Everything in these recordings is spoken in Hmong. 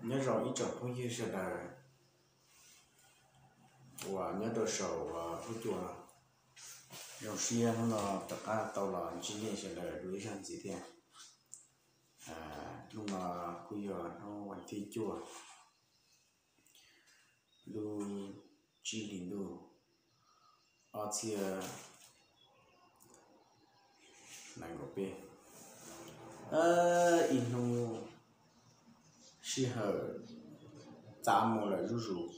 Nyob zoo ib tsoom phooj ywg sawv daws uas nyob rau saum huab cua no. Zoo siab hnub no rov qab tau los ntsib nej sawv daws dua ib zaug ntxiv thiab. Hnub no kuj yog hnub vas thib cuaj lub tsib hlis ntuj ob txhiab nees nkaum peb. Ib hnub sij hawm txav mus lawm zuj zus,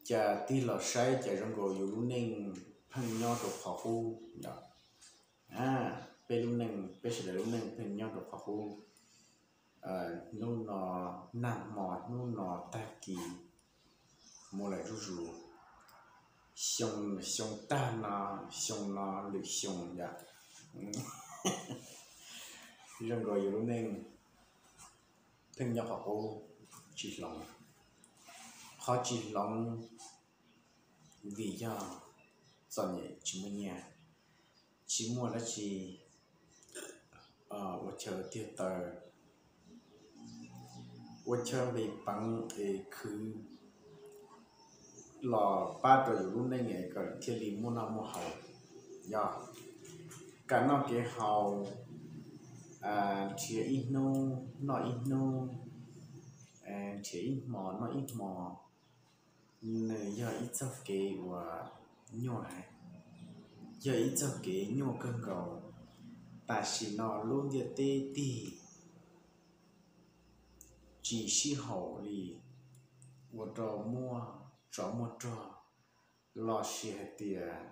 cas tig los saib cas zoo nkaus yus lub neej pheej nyob rau qhov qub yom. Peb lub neej, peb sawv daws lub neej pheej nyob rau qhov qub. Hnub no nag hmo, hnub no tag kis mus lawm zuj zus, xyoo, xyoo tag no, xyoo no lwm xyoo yom. Zoo nkaus yus lub neej pheej nyob qhov qub, tsis hloov. Qhov tsis hloov vim yog txom nyem tsis muaj nyiaj, tsis muaj dab tsi ua chaw tiag taw, ua chaw nqis peev es khwv los pab rau yus lub neej es kom thiaj li muaj noj muaj haus. Yog kev noj kev haus, nrhiav ib hnub noj ib hnub, nrhiav ib hmo noj ib hmo, nws yog ib txoj kev uas nyuaj heev, yog ib txoj kev nyuaj kawg nkaus. Tam sim no lub ntiaj teb tig tsis sib haum li, ua rau muaj tsov muaj rog, los sis hais tias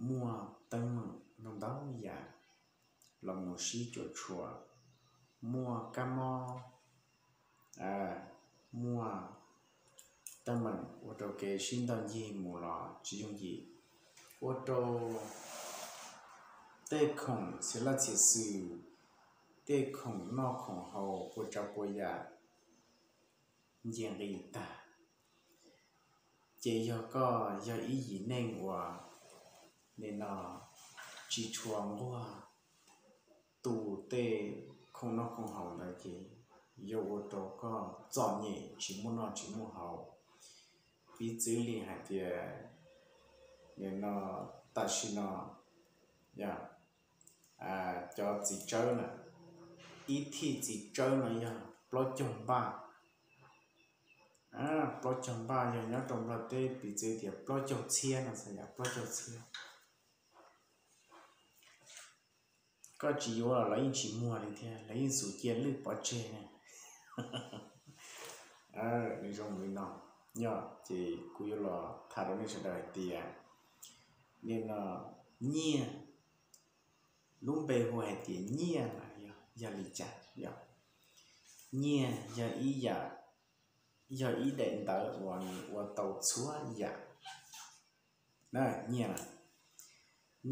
muaj teeb meem ntau ntau yam los mus sib cuam tshuam, muaj kab mob, muaj teeb meem ua rau kev sib ntaus ncig mus los tsis yooj yim, ua rau tej khoom txhia laj txhia xwm, tej khoom noj khoom haus puas tsav puas yam nce nqis tag. Ces yog koj yog ib yim neeg uas nim no tsis tshua nquag tu tej khoom noj khoom haus ntawd ces yuav ua rau koj txom nyem tsis muaj noj tsis muaj haus. Piv txwv li hais tias nim no, tam sim no, yog cov txiv tsawb na, ib thij txiv tsawb no yog plaub caug npaj. Plaub caug npaj yog nyob rau Nplog teb piv txwv tias plaub caug txhiab no xwb, yog plaub caug txhiab. Koj tsis yuav los lawv yeej tsis muag li thiab, lawv yeej xub cia lwj pov tseg ne. Nws zoo li no, yog ces kuv yuav los tham rau nej sawv daws hais tias nim no nyiaj, lub npe hu hais tias nyiaj mas yog li cas? Yog nyiaj yog ib yam, yog ib daim ntawv uas nws ua tau txhua yam. Nyiaj,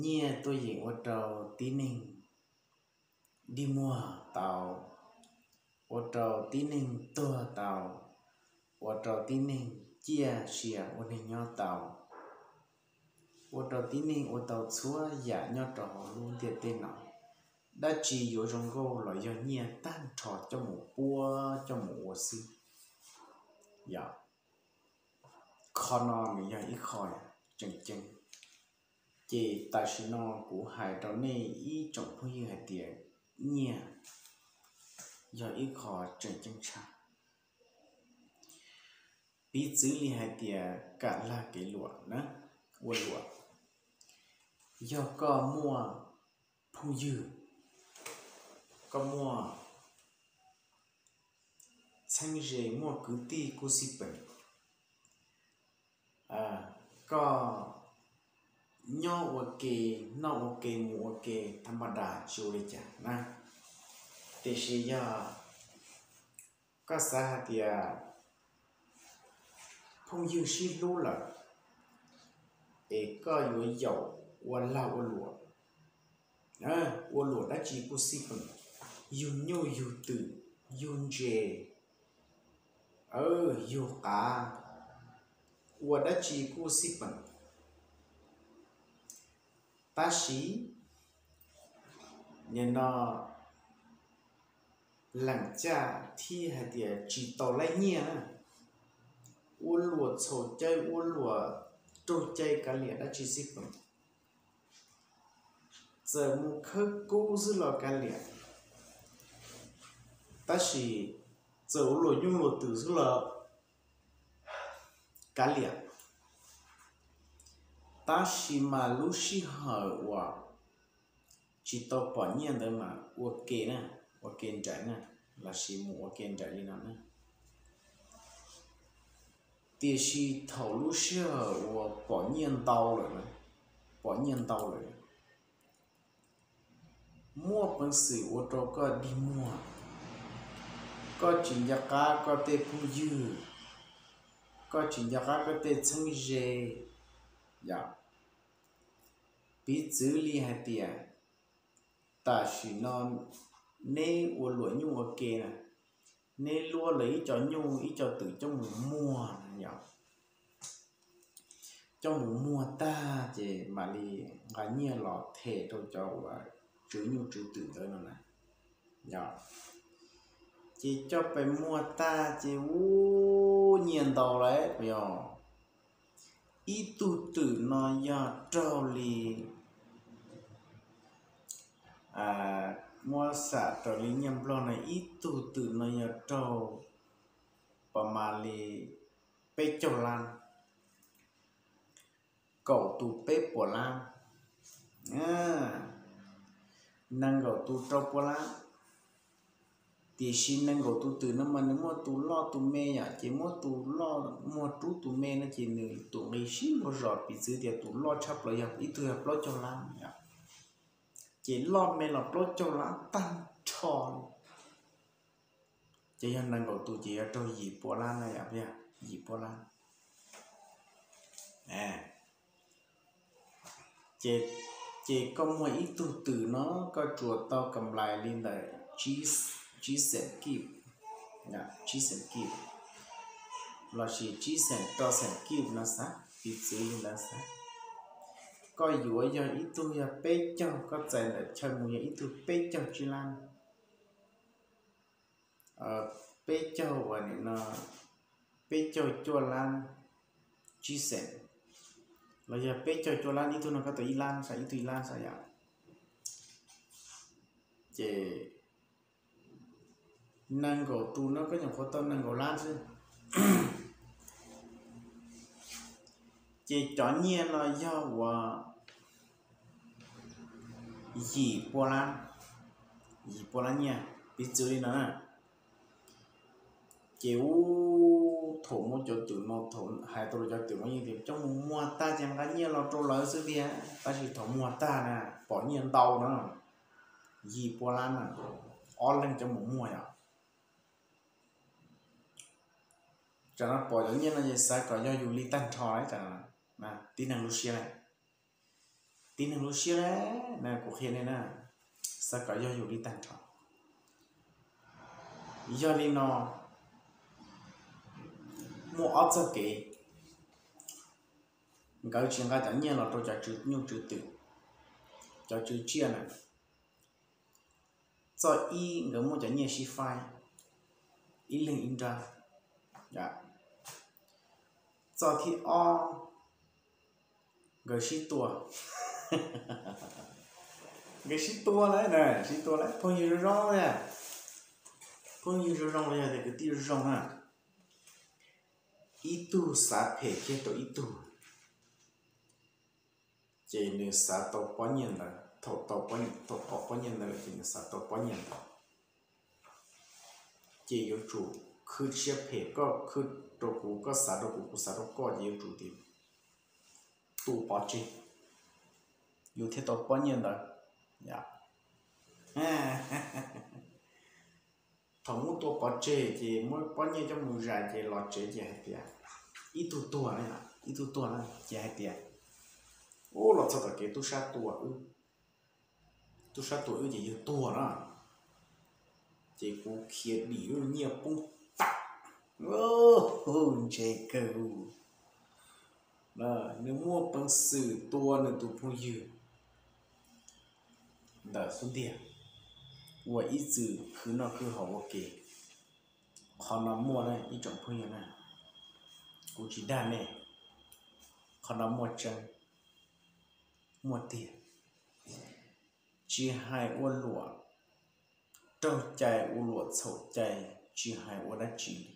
nyiaj tuaj yeem ua rau tib neeg dig muag tau, ua rau tib neeg tuag tau, ua rau tib neeg ciaj sia ua neeg nyob tau, ua rau tib neeg ua tau txhua yam nyob rau hauv lub ntiaj teb no. Dab tsi yuav zoo nkauj los yog nyiaj tag nrho coj mus puab coj mus ua xwb. Yog qhov no nws yog ib qho tseem ceeb. Ces tam sim no kuv hais rau nej ib tsoom phooj ywg hais tias nyiaj yog ib qho tseem ceeb tshaj. Piv txwv li hais tias kam lag kev luam na, ua luam. Yog koj muaj phooj ywg, koj muaj txheeb ze, muaj kwv tij kuj xij peem, koj nyob ua ke, noj ua ke, mus ua ke tha ma das tsis ua li cas na. Tiam sis yog koj xav hais tias phooj ywg sib hlub lawm es koj yuav yaum ua lag ua luam, ua luam dab tsi kuj xij peem, yug nyuj yug twm, yug ntses, yug qav, ua dab tsi kuj xij peem. Tab sis nim no lees caj thiab hais tias tsis tau laib nyiaj na, ua luam txhaum cai, ua luam raug cai kav liam dab tsi xij peem, txawm mus khawb kub xwb los kav liam, tab sis txawm ua luam nyuj luam twm xwb los kav liam. Tab sis mas lub sij hawm uas tsis tau pom nyiaj ntawd mas ua ke na, ua ke nraim na, los sis mus ua ke nraim li no na. Tiam sis thaum lub sij hawm uas pom nyiaj ntau lawm, pom nyiaj ntau lawm, muaj peev xwm ua rau koj dig muag, koj tsis nco qab koj tej phooj ywg, koj tsis nco qab koj tej txheeb ze, yom. Piv txwv li hais tias tam sim no neb ua luam nyuj ua ke na, neb luab lawv ib co nyuj ib co twm coj mus muag na yom, coj mus muag tag ces mam li nqa nyiaj los them rau cov uas tswv nyuj tswv twm ntawd no na, yom. Ces coj pes muag tag ces ub, nyiaj ntau lawm puas yog? Ib tug twm no yog raug li, muab xam raws li nyiaj nplog no ib tug twm no yog raug pas mas li peb caug lab, kaum tus peb puas lab, nees nkaum tus rau puas lab. Tiam sis nees nkaum tus twm no mas nws muaj tus loj tus me yom, ces muab tus loj muag rub tus me no ces nws tus nqi sib npaug zos, piv txwv tias tus loj tshaj plaws yog ib tug yog plaub caug lab yom, ces loj me los plaub caug lab tag nrho li. Ces yog nees nkaum tus ces yog raug yim pua lab na yom, yim pua lab. Ces koj muag ib tug twm no koj tsuas tau kam nplais li ntawm tsib xeem kib, tsib xeem kib, lossis tsib xeem rau xeem kib no xav, piv txwv li ntawd xav. Koj yuav yog ib tug yog peb caug, koj txais ntawm chaw mus yog ib tug peb caug tsib lab, peb caug uas nim no peb caug cuaj lab tsib xeem, los yog peb caug cuaj lab, ib tug no koj tau ib lab xav, ib tug ib lab xav yom. Ces nees nkaum tus no koj nyuam qhuav tau nees nkaum lab xwb. Ces cov nyiaj no yog uas yim pua lab, yim pua lab nyiaj, piv txwv li no na. Ces ub, thaum muab cov twm no, thaum hais tau rau cov twm no yeej tias coj mus muag tag ces nqa nyiaj los rau lawv xwb tiag, tab sis thaum muag tag na, pom nyiaj ntau na, yim pua lab na, ob leeg coj mus muag yom. Tsam no pom cov nyiaj no ces xav kom yog yus li tag nrho lawm, tib neeg lub siab lawm, tib neeg lub siab lawm na, kuv qhia nej na, xav kom yog yus li tag nrho. Yog li no, muaj ob txoj kev, nkawd tsis nqa cov nyiaj los rau cov tswv nyuj tswv twm, cov tswv tsiaj na. Txoj ib, nkawd muab cov nyiaj sib faib, ib leeg ib nrab. Txoj thib ob, nkawd sib tua. Nkawd sib tua lawm na, sib tua lawm, phooj ywg zoo zoo na, phooj ywg zoo zoo los yog tias kwv tij zoo zoo na, ib tug xav phem kiag rau ib tug, ces nws xav tau pob nyiaj ntawd. Thaum tau, thaum pom pob nyiaj ntawd lawm ces nws xav tau pob nyiaj ntawd. Ces yuav tsum khwv siab phem, koj khwv rau kuv, koj xav rau kuv, kuv xav rau koj, ces yuav tsum tias tua pov tseg, yus thiaj tau pob nyiaj ntawd. Thaum muab tua pov tseg ces muab pob nyiaj coj mus zais ces los tsev ces hais tias, ib tug tuag, ib tug tuag na ces hais tias, ub, los txog tom kev tub sab tua wb, tub sab tua wb ces yawg tuag na, ces kuv khiav dim wb nyiaj poob tas. Ntse kawg, nws muaj peev xwm tua nws tus phooj ywg ntawm xub ntiag. ua ib txwm khwv noj khwv haus ua ke. Qhov no muaj na ib tsoom phooj ywg na, kuv tsis dag nej, qhov no muaj tseeb, muaj tiag. Tsis hais ua luam raug cai, ua luam txhaum cai, tsis hais ua dab tsi li,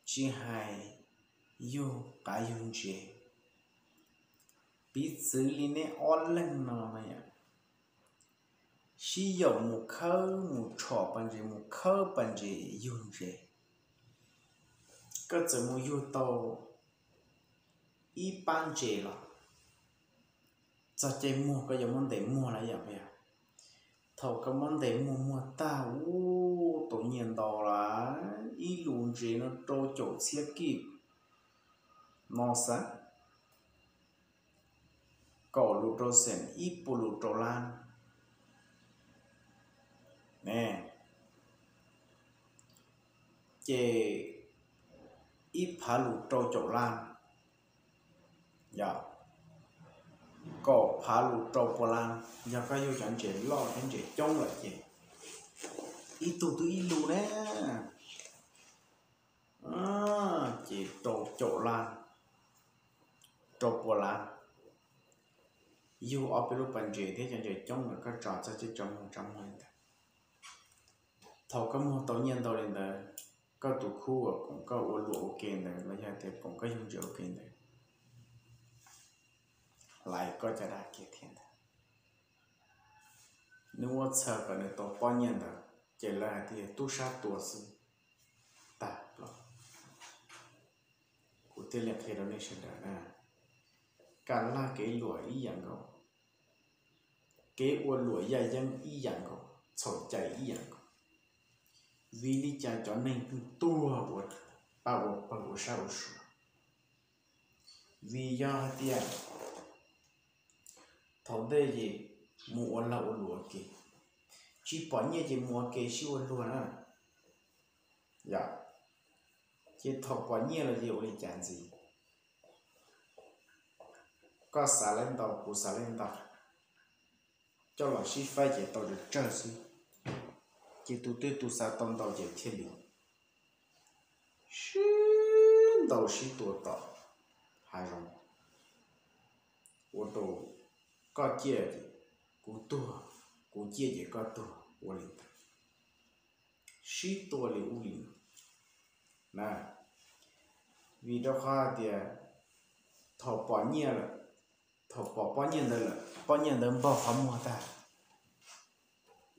tsis hais yug qav yug ntses, piv txwv li neb ob leeg no na yom, sib yaum mus khawb mus tshom pas ntses, mus khawb pas ntses yug ntses, koj txawm mus yug tau ib pab ntses los, txog caij muag koj yuav muab ntes muag los yog puas yog? Thaum koj muab ntes muag muag tag, ub, tau nyiaj ntau lawm, ib lus ntses no rau caum txhiab kij no xav, kaum lus rau xees, ib puas lus rau lab. Ne, ces ib phav lus rau caum lab, yog kaum phav lus rau pua lab. Yog koj yug cov ntses loj thiab ntses coob lawm ces ib tug twb ib lus ne, ces rau caum lab, rau pua lab. Yug ob peb lub pas ntses thiab cov ntses coob lawm koj tso txog ceg tso muag tso muag li ntawd. Thaum koj muag tau nyiaj ntau li ntawd, koj tus khub uas koom koj ua luam ua ke ntawd los yog tias koom koj yug ntses ua ke ntawd, hlais koj caj dab kiag thiab ntag. Nws ua txhawm kom nws tau pob nyiaj ntawd, ces lawv hais tias tub sab tua xwb, tag plaws. Kuv thiaj li qhia rau nej sawv daws na, kev lag kev luam ib yam nkaus, kev ua luam yaj yeeb ib yam nkaus, txhaum cai ib yam nkaus. Vim li cas cov neeg pheej tuag ua pab ua pawg ua sab ua sua? Vim yog hais tias thaum ntej ces mus ua lag ua luam ua ke, tsis pom nyiaj ces mus ua ke sib ua luag na. Yog, ces thaum pom nyiaj los ces ua li cas ntxiv? Koj xav lawv ntau, kuv xav lawv ntau, coj los sib faib ces tau tsawg tsawg xwb. Ces tus twg tus xav tau ntau ces thiaj li sib ntaus sib tua tom hav zoov, ua rau koj ciaj ces kuv tuag, kuv ciaj ces koj tuag, ua li ntawd, sib tua li ub li no na. Vim rau qhov hais tias thaum pom nyiaj lawm, thaum pom pob nyiaj ntawd lawm, pob nyiaj ntawd npog qhov muag tag,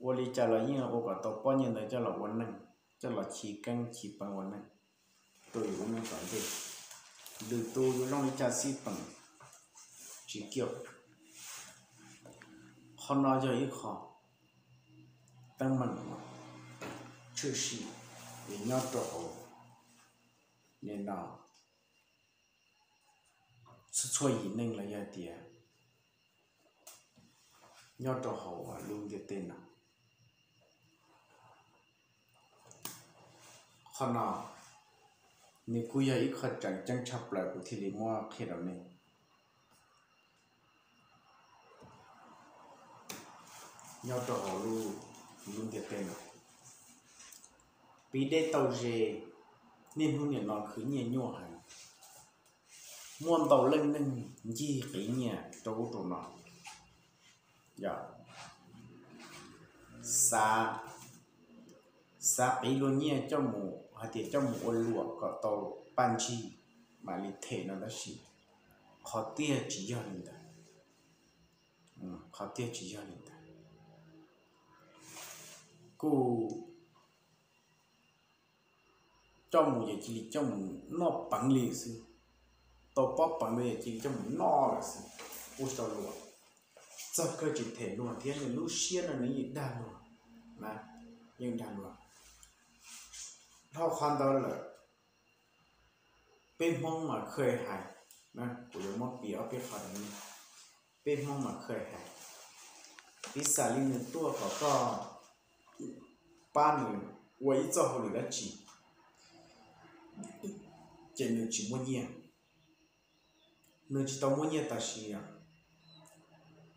ua li cas los yeej ua kom tau pob nyiaj ntawd coj los ua neej, coj los chiv keeb chiv peev ua neej rau yus lub neej tom ntej. Lwm tus yuav zoo li cas xij peem tsis kiaj. Qhov no yog ib qho teeb meem tshwm sim nyob rau hauv nim no txhua yim neeg los yog tias nyob rau hauv lub ntiaj teb no. Qhov no nws kuj yog ib qho tseem ceeb tshaj plaws kuv thiaj li muab qhia rau nej. Nyob rau hauv lub ntiaj teb no, piv deb tau ze, niaj hnub nim no khwv nyiaj nyuaj heev, muaj ntau leej neeg ncig qiv nyiaj rau ub rau no, yog xav, xav qiv luag nyiaj coj mus hais tias coj mus ua luam kom tau paj ntsig mam li them no tab sis qhov tiag tsis yog li ntawd. Qhov tiag tsis yog li ntawd. Kuj coj mus ces cia li coj mus noj peev li xwb, tau pob peev ntawd ces cia li coj mus noj lawm xwb, ua tsis tau luag. Txog kawg tsis them luag thiab nws lub siab no nws yeej dag luag, yeej dag luag. Dhau qhov ntawd lawm, peb Hmoob mas kheev hais, kuv yuav muab piv ob peb qho rau nej, peb Hmoob mas kheev hais, piv xam li nws tuaj kom koj pab nws ua ib txoj hauj lwm dab tsi, ces nws tsis muaj nyiaj, nws tsis tau muaj nyiaj tam sim no.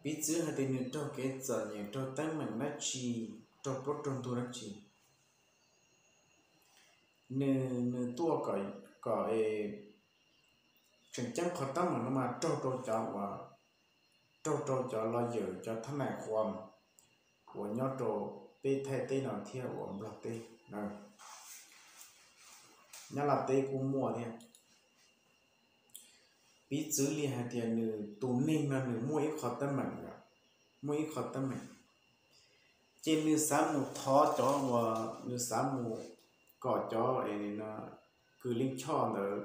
Piv txwv hais tias nws raug kev txom nyem, raug teeb meem dab tsi, raug plaub raug ntug dab tsi. Nws, nws tuaj kom, kom tseem ceeb qhov teeb meem no mas raug rau cov uas, raug rau cov lawyer, cov thab nais qhuas uas nyob rau peb Thaib teb no thiab uas Nplog teb, Nyab Laj teb kuj muaj thiab. Piv txwv li hais tias nws tus neeg no nws muaj ib qho teeb meem, muaj ib qho teeb meem, ces nws xav mus thov cov uas, nws xav mus kom cov kws Leej Choj ntawd,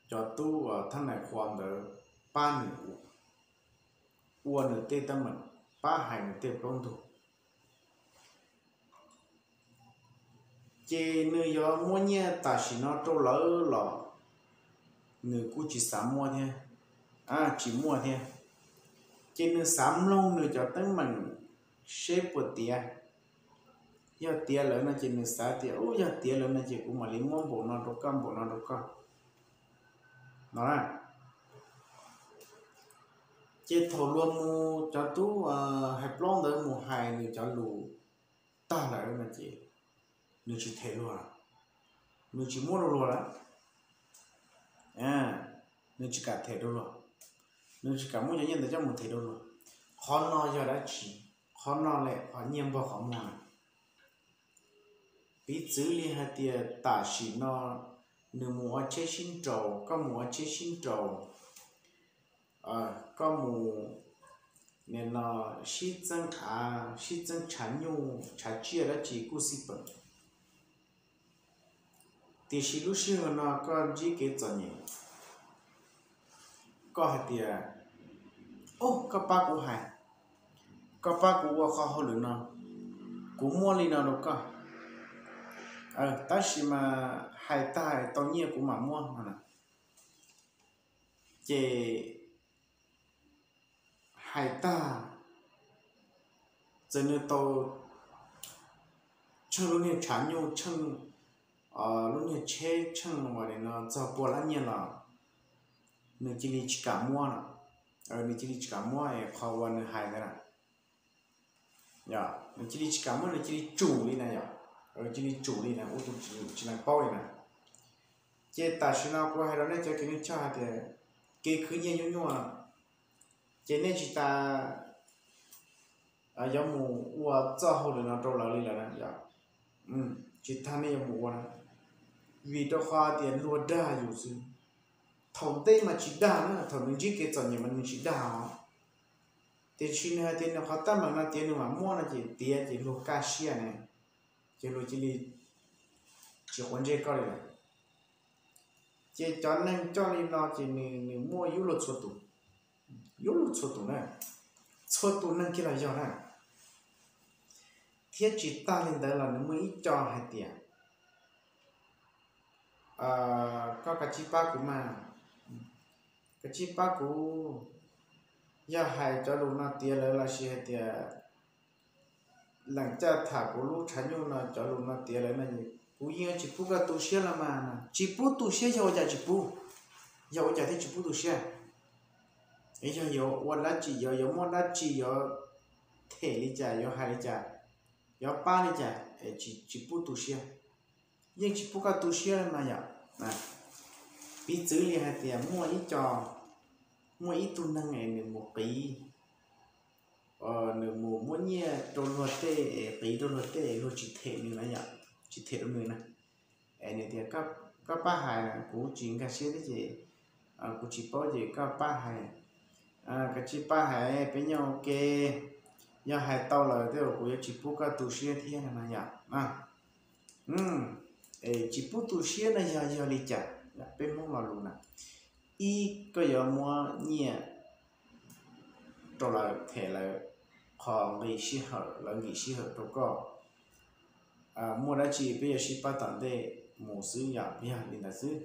cov tub thab nais qhuas ntawd pab nws ua nws tej teeb meem, pab hais nws tej plaub ntug. Ces nws yuav muab nyiaj tam sim no rau lawv los nws kuj tsis xav muab thiab, tsis muaj thiab. Ces nws xav mloog nws cov teeb meem seb puas tiav. Yog tiav lawm no ces nws xav tias, u, yog tiav lawm no ces kuv mam li muab npaum no rau koj, npaum no rau koj no. Ces thaum luag mus, cov tub hais plaub ntawd mus hais nws cov lus tag lawm no ces nws tsis them luag, nws tsis muab rau luag lawm. Nws tsis kam them rau luag, nws tsis kam muab cov nyiaj ntawd coj mus them rau luag. Qhov no yog dab tsi? Qhov no lawm qhov nyiaj npog qhov muag na. Piv txwv li hais tias tam sim no nws mus ua tsheb sib nraus, koj mus ua tsheb sib nraus, koj mus nim no sib txeeb av, sib txeeb tshav nyuj tshav tsiaj dab tsi kuj xij peem. Tiam sis lub sij hawm no koj ntsib kev txom nyem, koj hais tias, o, koj pab kuv hais, koj pab kuv ua qhov hauj lwm no, kuv muab li no rau koj. Tab sis mas hais tag tau nyiaj kuv mam muab no na. Ces hais tag, txawm nws tau tsheej lub niag tshav nyuj, tsheej lub niag tsheb, tsheej uas nim no txog pua lab nyiaj los nws cia li tsis kam muab no. Nws cia li tsis kam muab es qhov uas nws hais ntawd na, nws cia li tsis kam muab, nws cia li tsum li na yom. Cia li tsum li na, ua tus tsis lees paub li na. Ces tam sim no kuv hais rau nej cov kwv tij neej tsa hais tias kev khwv nyiaj nyuaj nyuaj, ces nej tsis tas yuav mus ua txoj hauj lwm no rau lawv li lawm na yom. Tsis tas nej yuav mus ua na, vim rau qhov tias luag dag yus xwb. Thaum ntej mas tsis dag na, thaum nws ntsib kev txom nyem mas nws tsis dag os. Tiam sis nws hais tias nws qhov teeb meem no tiav nws mam muab no ces tiav ces luag kaj siab ne, ces luag cia li tsis quav ntsej koj li lawm. Ces cov neeg coj li no ces nws, nws muaj ib yam luag txhua tus, ib yam luag txhua tus na, txhua tus neeg kiag los yog na. Thiab tsis tas li ntawd los nws muaj ib co hais tias, koj kav tsij pab kuv mas, kav tsij pab kuv, yog hais cov lus no tiav lawv los sis hais tias lees caj tham kuv lub tshav nyuj no cov lus no tiav lawv no, kuv yeej tsis pub koj tu siab los mas. Tsis pub tu siab yog ua cas tsis pub? Yog ua cas thiaj tsis pub tu siab? Yog yuav ua dab tsi, yuav, yuav muab dab tsi, yuav them li cas, yuav hais li cas, yuav pab li cas es tsis pub tu siab? Yeej tsis pub koj tu siab mas yom. Piv txwv li hais tias muaj ib co, muaj ib tug neeg es nws mus qiv, nws mus muab nyiaj rau luag tej es qiv rau luag tej es luag tsis them nws na yom, tsis them rau nws na. Es nws tias, koj pab hais, kuv tsis nkag siab thiab ces kuv tsis paub ces koj pab hais, kav tsij pab hais peb nyob ua ke, yog hais tau lawm tej zaum kuv yuav tsis pub koj tu siab thiab no yom. Es tsis pub tu siab no yog, yog li cas? Peb Hmoob lo lus na, ib, koj yuav muab nyiaj rau lawv them lawv qhov nqi sij hawm, lawv nkim sij hawm rau koj, muaj dab tsi peb yuav sib pab tom ntej mus xwb yom, yog li ntawd xwb.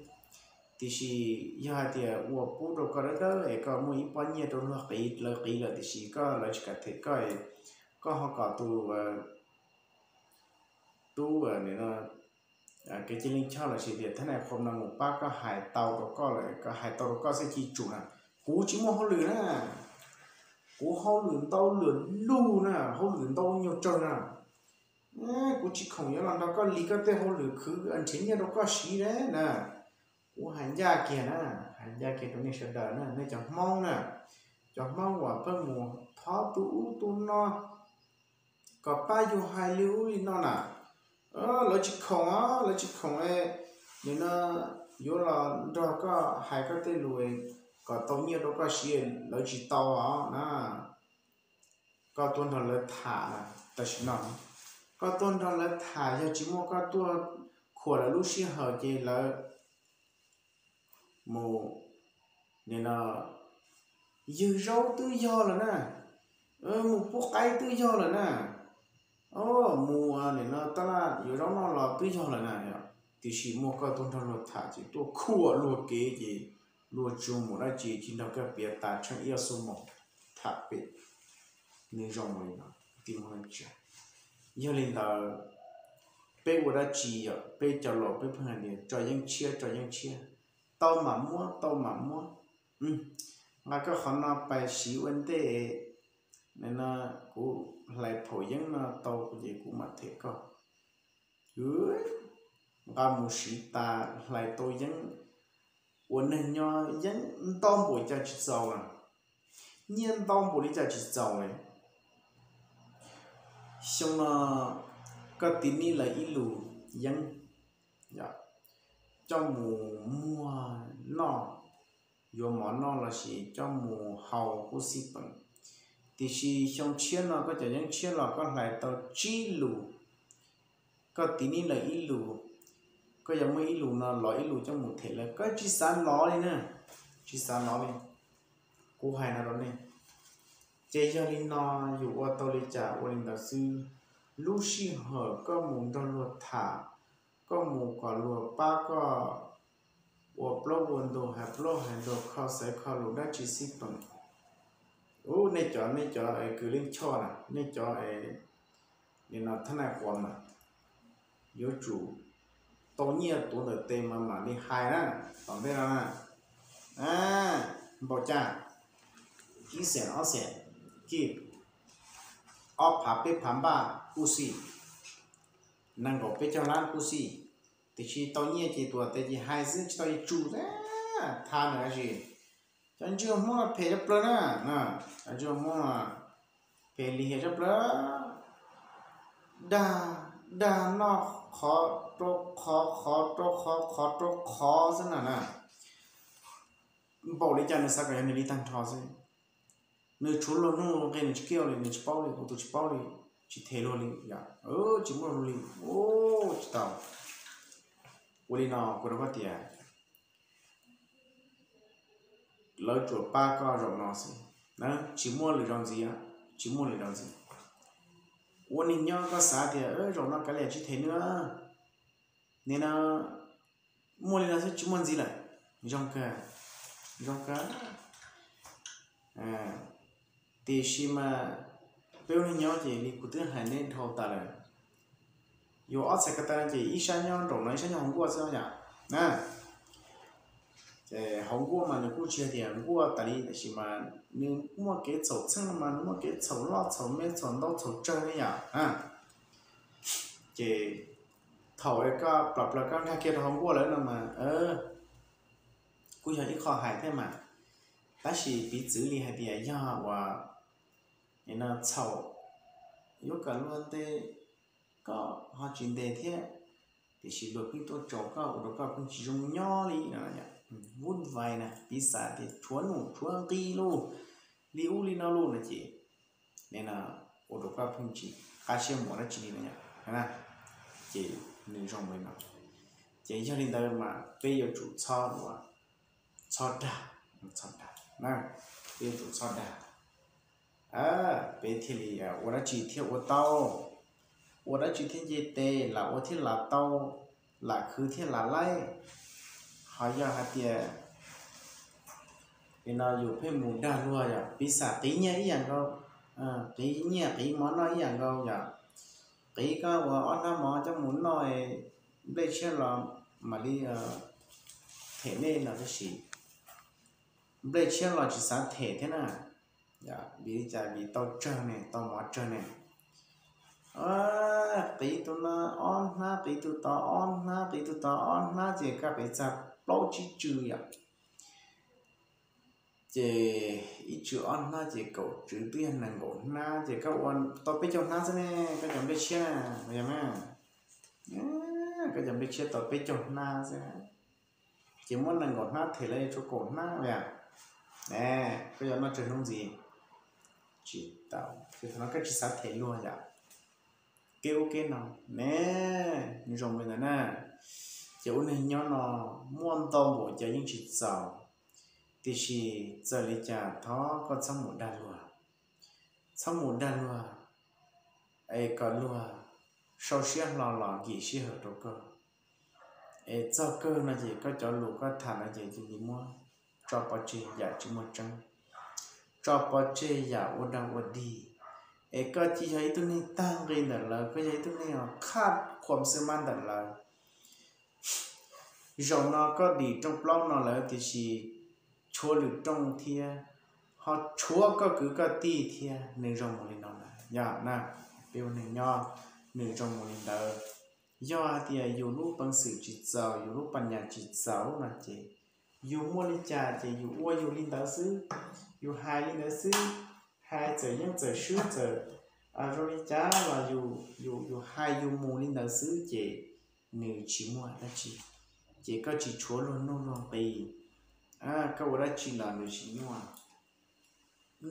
Tiam sis yog hais tias ua pub rau koj dawb dawb es koj muaj ib pob nyiaj rau luag qiv, lawv qiv lawm tiam sis koj, lawv tsis kam them koj, koj ho kom tus tub kev cai Leej Choj los sis tias thab nais qhuas no mus pab koj hais tau rau koj lawm, koj hais tau rau koj xwb cia li tsum na. Kuv tsis muaj hauj lwm na, kuv hauj lwm ntau lwm lug na, hauj lwm ntau nyuag tsawg na. Kuv tsis khoom yuav los nrog koj li koj tej hauj lwm khwv nrhiav nyiaj rau koj siv na. Kuv hais ncaj kiag na, hais ncaj kiag rau nej sawv daws na, nej cov Hmoob na, cov Hmoob uas pheej mus thov tus ub tus no kom pab yus hais li ub li no na, lawv tsis khoom, lawv tsis khoom, nim no yuav los nrog koj hais koj tej lus kom tau nyiaj rau koj siv, lawv tsis tau os na. Koj tuaj nrog lawv tham tam sim no, koj tuaj nrog lawv tham, yog tsis muaj koj tuaj khuam lawv lub sij hawm ces lawv mus, nim no ywg zaub twb yog lawm na, mus pub qaib twb yog lawm na, mus nim no tab laj yuav zaub noj los twb yog lawm na, tiam sis muaj koj tuaj nrog luag tham ces tuaj khuam luag kev ces luag tsis mus dab tsi, tsis nrog koj piav tas tsheej ib xuab moos tham pem. Nws zoo li no, yog li ntawd peb ua dab tsi yom, peb cov laus peb pheej hais tias tso yeeb tshiab, tso yeeb tshiab, tau mam muab, tau mam muab. Nqa koj qhov no pais siv ua ntej, no kuv hlais phaum yeeb no tau ces kuv mam them koj. Nqa mus siv tas hlais tau yeeb, ua neeg nyob yeeb ntau npaum cas tsis txaus na, nyiaj ntau npaum li cas tsis txaus li. Xyoo no koj tiv nib lawv ib lus yeeb coj mus muag noj, yuav mov noj lossis coj mus haus kuj xij peem. Tiam sis xyoo tshiab no koj cov yeeb tshiab los koj hlais tau tsib lus, koj tiv nib lawv ib lus, koj yuav muab ib lus no los ib lus coj mus them lawv, koj tsis xav lov li na, tsis xav lov li. Kuv hais no rau nej, ces yog li no yus ua tau li cas ua li ntawd xwb. Lub sij hawm koj mus nrog luag tham, koj mus kom luag pab koj ua plaub ua ntug, hais plaub hais ntug, kho xaiv kho lus dab tsi xij peem. Ub, nej cov, nej cov kws leej choj na, nej cov nim no thab nais quav mas yuav tsum tau nyiaj tuav ntawm tes mas mam li hais na, tom ntej no na. Npaum cas, ib xees ob xees kij, ob phav peb phav npaj kuj xij, nees nkaum peb caug lab kuj xij, tiam sis tau nyiaj ces tuav tes ces hais xwb tsis tau yuav tsum thiab. Thab nws dab tsi? Cov ntswg Hmoob no phem tshaj plaws na, cov ntswg Hmoob no phem lim hiam tshaj plaws. Dag, dag noj qhov rau qhov, qhov rau qhov, qhov rau qhov xwb na na. Npaum li cas nws xav kom yog nws li tag nrho xwb. Nws tshuav luag hnub luag nqi nws tsis kiaj li, nws tsis paub li, kuv tus tsis paub li, tsis them luag li, tsis muaj luag li, tsis tau. Ua li no kuv rau koj tias lawv tsuas pab koj zaum no xwb, tsis muaj lwm zaus ntxiv, tsis muaj lwm zaus ntxiv. Ua neeg nyob koj xav tias zaum no kav liam tsis them nws, nim no muaj li no xwb tsis muaj ntxiv lawm, zoo kawg, zoo kawg. Tiam sis mas peb ua neeg nyob ces li kuv twb hais neb dhau tas lawm, yus ob txhais ko taw no ces ib sab nyob nraum no ib sab nyob hauv nkuaj xwb yom. Ces hauv nkuaj mas nws kuj tsis yog tias nkuaj tas li, tiam sis mas nws muaj kev txhaum txheej mas nws muaj kev txhaum loj txhaum me txhaum ntau txhaum tsawg li yom. Ces thaum koj plam plaws koj nkag kiag rau hauv nkuaj lawm no mas kuj yog ib qho hais thiab mas, tab sis piv txwv li hais tias yog uas nim no txhaum yuav kom luag ntes, koj ho tsis ntes thiab, tiam sis luag pheej tuaj tsaus koj ua rau koj pheej tsis zoo nyob li no. Vub vais na piv xam tias tshuav num tshuav nqi lauj, li ub li no lauj no ces nim no ua rau koj pheej tsis qab siab mus dab tsi li no. Ces nws zoo li no. Ces yog li ntawd mas peb yuav tsum txhob, txhob dag, txhob dag, peb yuav tsum txhob dag, peb thiaj li ua dab tsi thiaj ua tau, ua dab tsi thiaj nce tes, lam ua thiaj lam tau, lam khwv thiaj lam laib. Ho yog hais tias nim no yus pheej mus dag luag yom, piv xam qiv nyiaj ib yam nkaus, qiv nyiaj qiv mov noj ib yam nkaus yom, qiv koj ua ob hnab mov coj mus noj, nplej tshiab los mam li them nej no tab sis nplej tshiab los tsis xav them thiab na. Vim li cas? Vim tau tsawg ne, tau mov tsawg ne. qiv tus no ob hnab, qiv tus tod ob hnab, qiv tus tod ob hnab, ces koj qiv txog plaub tsib tsw yom. Ces ib tsw ob hnab ces kaum tsw twb yog nees nkaum hnab, ces koj ua tau peb caug hnab xwb ne, koj cov nplej tshiab na, yog ma, koj cov nplej tshiab tau peb caug hnab xwb. Ces muab nees nkaum hnab them lawm tshuav kaum hnab yom. Koj yuav noj tsawg hnub ntxiv? Tsis tau, ces thaum no koj tsis xav them luag yom. Kev ub kev no ne, nws zoo li ntawd na. Ces ua neeg nyob no muaj ntau npaum cas yeej tsis txaus, tiam sis txawm li cas thov koj txhob mus dag luag, txhob mus dag luag, es kom luag sau siab hlo los nkim sij hawm rau koj. Es txog kawg no ces koj cov lus koj tham no ces cia li muab tso pov tseg yam tsis muaj tseeb, tso pov tseg yam ua dag ua dig. Es koj cia yog ib tug neeg tag nqi ntawm lawv, koj yog ib tug neeg khaj khuam xwb mas ntawm lawv. Zaum no koj dim rooj plaub no lawm tiam sis tshuav lwm rooj thiab, ho tshuav koj kwv koj tij thiab, nws zoo mus li no na. Yog na, peb ua neeg nyob nws zoo mus li ntawd. Yog hais tias yus lub peev xwm tsis txaus, yus lub pas nyas tsis txaus no ces yus muaj li cas ces yus ua yus li ntawd xwb, yus hais li ntawd xwb. Hais txawm yeej txawm swb txawm zoo li cas los yus, yus hais yus mus li ntawd xwb ces nws tsis muaj dab tsi. Ces koj tsis tshuav luag nuj luag nqi, koj ua dab tsi los nws tsis nyuaj.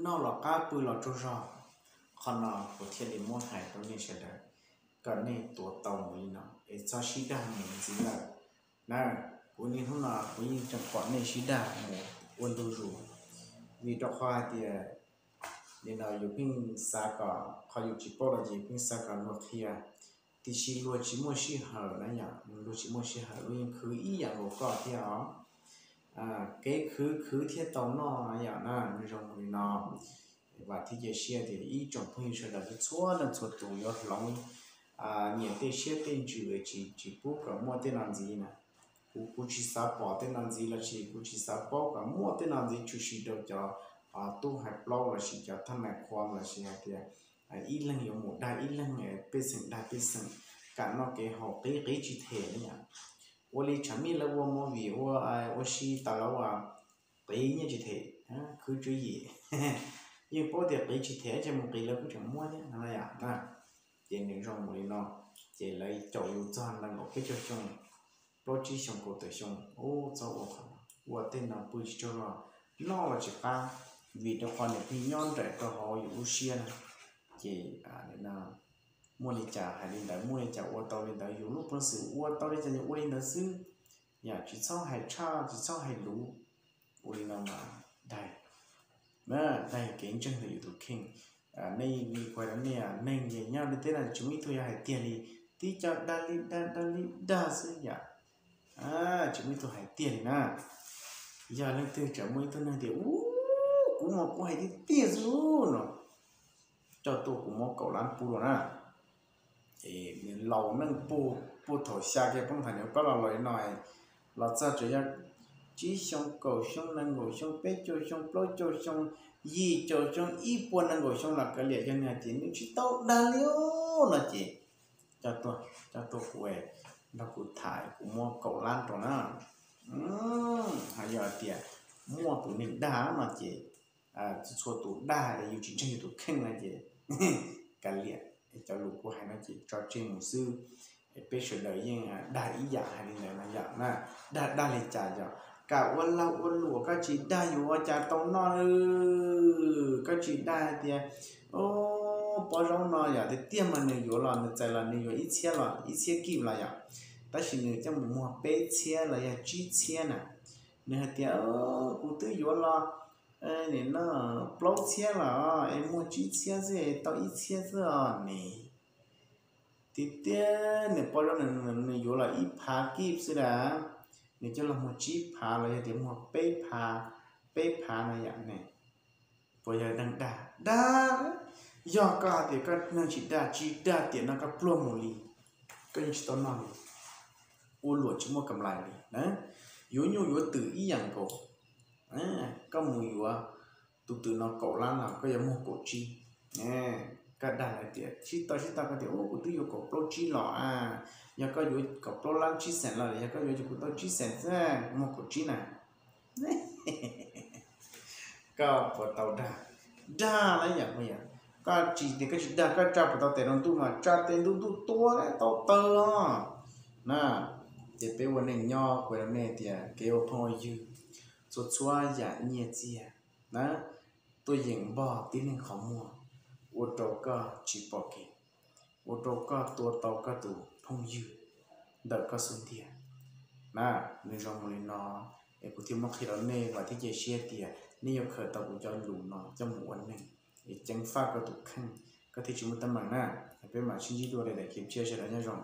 Noj los qab pw los tsaug zog. Qhov no kuv thiaj li muab hais rau nej sawv daws, kom nej tuav tau mus li no es txhob sib dag mus ntxiv lawm na. Kuv niaj hnub no kuv yeej tseem pom nej sib dag mus ua ntu zus, vim rau qhov hais tias nim no yus pheej xav kom qhov yus tsis paub los ces yus pheej xav kom luag qhia, tiam sis luag tsis muaj sij hawm na yom, luag tsis muaj sij hawm, luag yeej khwv ib yam nkaus koj thiab os. Kev khwv khwv thiaj tau noj na yom na, nws zoo li no. Vam thiab cia siab tias ib tsoom phooj ywg sawv daws txhua leej txhua tus yuav hloov nyias tej siab tej ntsws tsis, tsis pub kom muaj tej no ntxiv na. Kuv, kuv tsis xav pom tej no ntxiv los sis kuv tsis xav paub kom muaj tej no ntxiv tshwm sim rau cov tub hais plaub los sis cov thaj nais qhuam los sis hais tias ib leeg yuav mus dag ib leeg, pej xeem dag pej xeem, kam noj kev haus, qiv qiv tsis them na yom. Ua li tshav ntuj lawv ua movie ua, ua si tas los ua qiv nyiaj tsis them, khwv tswv yim. Yeej paub tias qiv tsis them ces mus qiv lawv kuj tseem muab thiab no yom. Ces nws zoo mus li no, ces lawv caum yus txog nees nkaum peb caug xyoo, plaub tsib xyoo kaum tawm xyoo, ub txhob ua qhov no, ua tej no pw tsis tsaug zog, noj los tsis qab, vim rau qhov niam pheej nyob nraim rau hauv yus lub siab na. Ces muaj li cas hais li ntawd, muaj li cas ua tau li ntawd, yus lub peev xwm ua tau li cas yus ua li ntawd xwb. Yam tsis txhob hais tshaj, tsis txhob hais luv, ua li no mas daig, daig kev ntseeg ntawm yus tus kheej. Nej li kuv hais rau nej, neeg nyob li teb no tsis muaj ib tug yuav hais tiag li, tib co dag li dag dag li dag xwb yom. Tsis muaj ib tug hais tiag li na. Yog leej twg tseem muaj ib tug neeg tias ub, kuv mas kuv hais tiag tiag xwb no, coj tuaj kuv muab kaum lab pub rau na. Nws laus neej puag thaum xya kiag poob nthav nws pab los los li no, los txog tseem yog tsib xyoo, kaum xyoo, nees nkaum xyoo, peb caug xyoo, plaub caug xyoo, yim caum xyoo, ib puas nees nkaum xyoo los kav liam, yog nws hais tias nws tsis tau dag li no ces coj tuaj, coj tuaj kuv, nrog kuv tham kuv muab kaum lab rau na. Ho yog hais tias muaj tus neeg dag no ces txhua tus dag es yus tsis ntseeg yus tus kheej no ces kav liam, cov lus kuv hais no ces tso tseg mus xwb. Peb sawv daws yeej dag ib yam hais li ntawd no yom na. Dag dag li cas yom, kam ua lag ua luam, koj tsis dag yus ua cas tau noj. Koj tsis dag hais tias, o, pob zaub no yom, tiag tiag mas nws yuav los, nws txais los nws yuav ib txhiab los ib txhiab kib los yom, tab sis nws coj mus muag peb txhiab los yog tsib txhiab na. Nws hais tias kuv twb yuav los nim no plaub txhiab los es muag tsib txhiab xwb, tau ib txhiab xwb os ne. Tiag tiag nws pob zaub nws yuav los ib phav kib xwb a, nws coj los muag tsib phav los yog tias muag peb phav, peb phav no yom ne. Puas yog neeg dag? Dag. Yog koj hais tias koj neeg tsis dag, tsis dag tiam no koj pluag mus li, koj yeej tsis tau noj li. Ua luam tsis muaj kam lais li na. Yuav nyuj yuav twm ib yam nkaus, koj mus yuav tus twm no kaum lab los koj yuav muag kaum tsib, Koj dag lawv tias sib tau sib tau, koj tias ub kuv twb yuav kaum plaub tsib los a, yog koj yuav kaum plaub lab tsib xees los, yog koj yuav ces kuv tau tsib xees xwb, muaj kaum tsib na. Koj puas tau dag? Dag lawm yom, yog koj tsis tias koj tsis dag, koj tsa puas tau tes rau ntuj mas tsa tes ntuj, ntuj tua tau tawg os na. Ces peb ua neej nyob kuv hais rau nej tias kev ua phooj ua ywg, txhua txhua yam nyiaj txiag na, tuaj yeem npog tib neeg qhov muag, ua rau koj tsis pom kev, ua rau koj tua tau koj tus phooj ywg ntawm koj xub ntiag na. Nws zoo mus li no, es kuv thiaj muab qhia rau nej, vam thiab cia siab tias nej yuav khaws tau kuv cov lus no coj mus ua neej, es ceev faj koj tus kheej, koj thiaj tsis muaj teeb meem na. Peb mam sib ntsib dua li daim khiv tshiab, sawv daws nyob zoo.